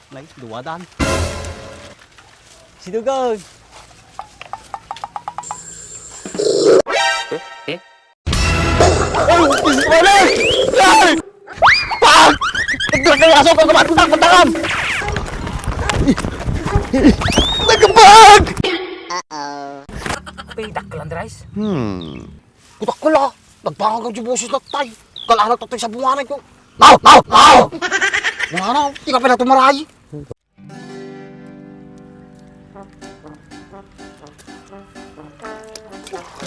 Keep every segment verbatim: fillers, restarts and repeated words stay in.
Nay, duwadan. Sinugaw! Eh, eh. Ay, Diyos ko, Nay! Nay! Pag! Nagdala ka aso, pagkamatang, matangam! Nagkapag! Uh-oh. Pay dakkel, Andres. Hmm. Kutak ko la, nagbangang ang boses na tay. Kalanak tatay sa bunganay ko. Naw! Naw! Naw! Wala na, di ka pala tumaray.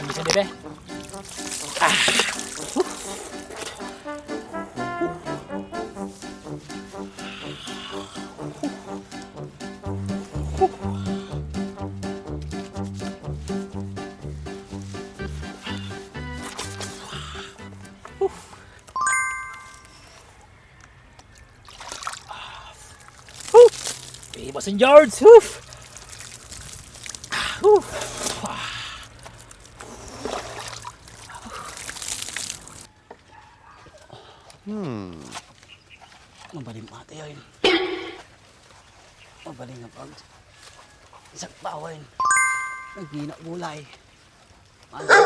Ano sa bebe? Ah! Woo! Viva Saint George! Woo! Ah, woo! Ah. Hmm. Mabaling ate yun. Mabaling nga pag isang pawan. Nagina gulay. Ano ito?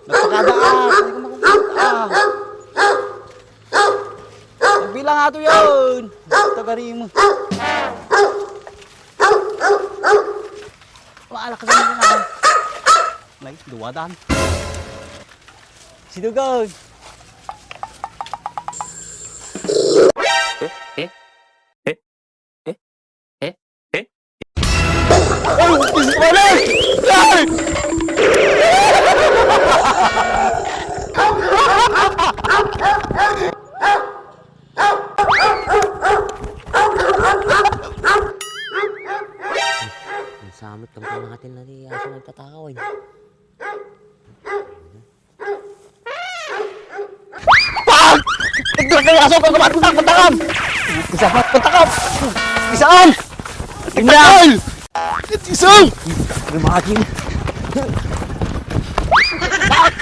Nagpakada, ah! Hindi ko makukita, ah! Nagbilang ato yun! Tagari mo. Maala ka sa mga, ah. Nay, duwadan. Sinugaw! Eh? Eh? Eh? Eh? Eh? Eh? Ay, Diyos ko, Nay! Nay! Ang samit kang pangatin na ni aso nagtatakaw, eh. Pag! Nagdala ka aso, pagkamat, puntak, puntakam! Isa pa, puntakam! Isaan! Inda! Isang! Imagine! Pag!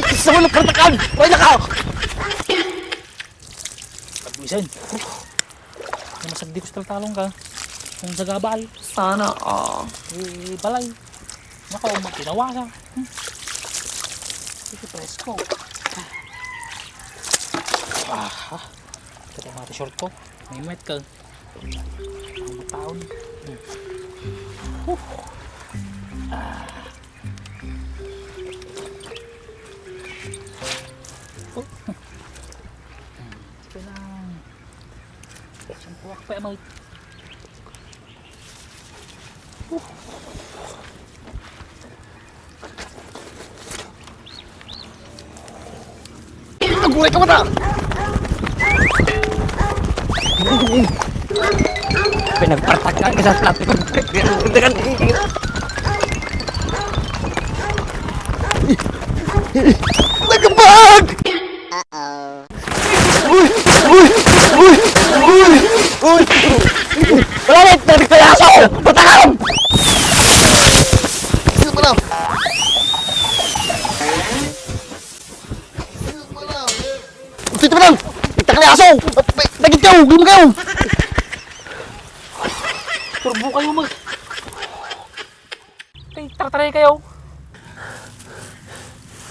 Isa mo ng puntakan! Wala ka! Pagwisan. Ano masagdi ko sa taltalong ka? Kung sagabal. Sana all. Eh, balay. Nako, magkinawa ka. Hmm. Sige, presko. Ah, ah. Ito yung mga t-shirt ko. May met ka. Ang taon. Hmm. Huh. Ah. Oh. Ito lang. Isang puwak pa, Emma. Aguray ka mata! Pinagpartakan ka sa plastic. Nagabag! Uh-oh. Uy! Uy! Uy! Uy! Uy! Wala na! Nagpayaso! Patakam! Sino ba na? Sino ba na? Sino ba na? Nagtakayaso! Nagit kayo! Gulong kayo! Turbo kayo mag- Ay, tartaray kayo.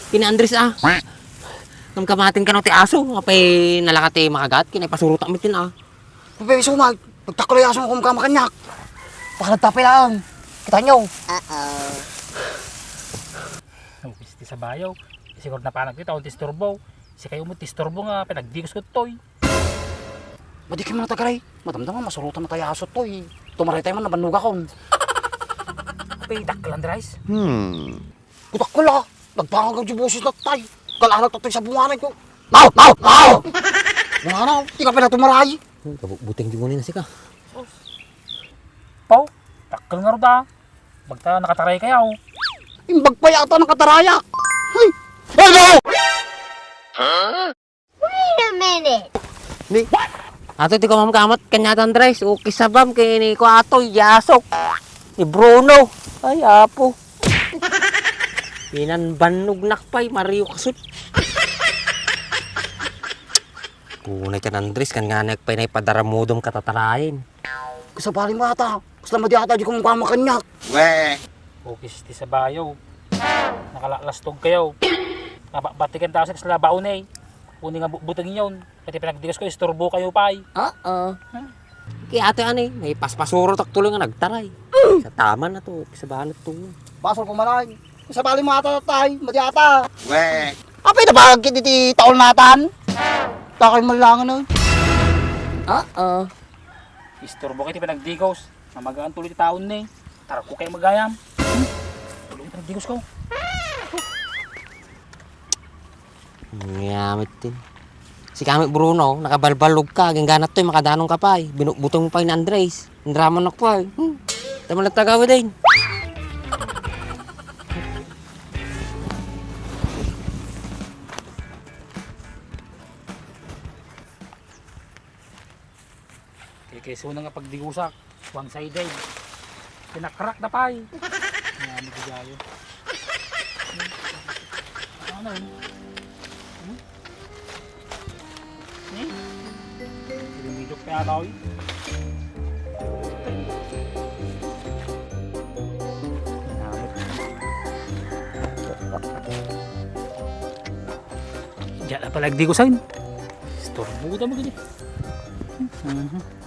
Kini Andres, ah. Ngem kamatin kano ti aso, apay nalaka ti makagat, kinay pasurutak mitin, ah. Pepe, isu mag-, nagtakloy aso nga kumkama kaniak. Pakalagtapay laeng. Kita nyo. Uh-oh. Nagpis ti sabayo. Siguro napanag ti tao ti istorbo. Si kayo mo ti istorbo nga pinagdikos ko toy. Madi kayo man, Tagaray. Madamdama, masurutan na tayo aso toy. Tumaray tayo man, nabannogakon. Apay dakkel, Andres? Hmm. Kutak ko la, nagpangag ang boses na tay. Kalanak tatay sa bunganay ko. Naw! Naw! Naw! Wala na, di ka pala tumaray. Hmm, kabu-, buting di mo ni nasika. Pau, dakkel nga ruda. Bagta nakataray kayaw. Imbag pa yata nakatarayak. Ay! Hello! Wait a minute! Ni, ato ti kumamkamat kaniata, Andres, o kisabam kini ko ato, yasok. Ni Bruno. Ay, apo. Pinanbannog nakpay, Mario Kasut. Kunay kan Andres, kan nga nagpainay padaramudom katatarayen. Kasabali mo ata. Kasla madi ata di ko mangkama kaniak. Okis ti sabayo. Nakalaklas tugkayo. Nababatikan ta sa kasla baon eh. Uni nga bu-, buteng yon. Pati pinagdigas ko, isturbo kayo pay. Oo. Kaya ate ani, may paspasuro taktuloy nga nagtaray. Sa tama na to, sa banat to. Basol ko manay. Kasabali mo ata tay, madi ata. Apay na bagag iti taol natan? Takay malangan eh. Oo. Isturbo kayo ti pinagdigos. Mamagaan tuloy ti taon ni. Tarko kayo magayam. Tuloy ti pinagdigos ko. Ngamit din. Si kami Bruno, nakabalbalog ka, gangganat to'y makadanon ka pay. Binukbutong mo pay ni Andres. Indraman ako pay. Hmm. Tama lang tagawa din. Kay keso na nga pagdigusak, one-sided. Pinakrak na pay. Nga, ano ba tayo? Ano yun? Hmm? Hmm? Lumidok pa yata ako yun. Diyan na pala, di ko sign. Istorbo ta mo gini. Mhm.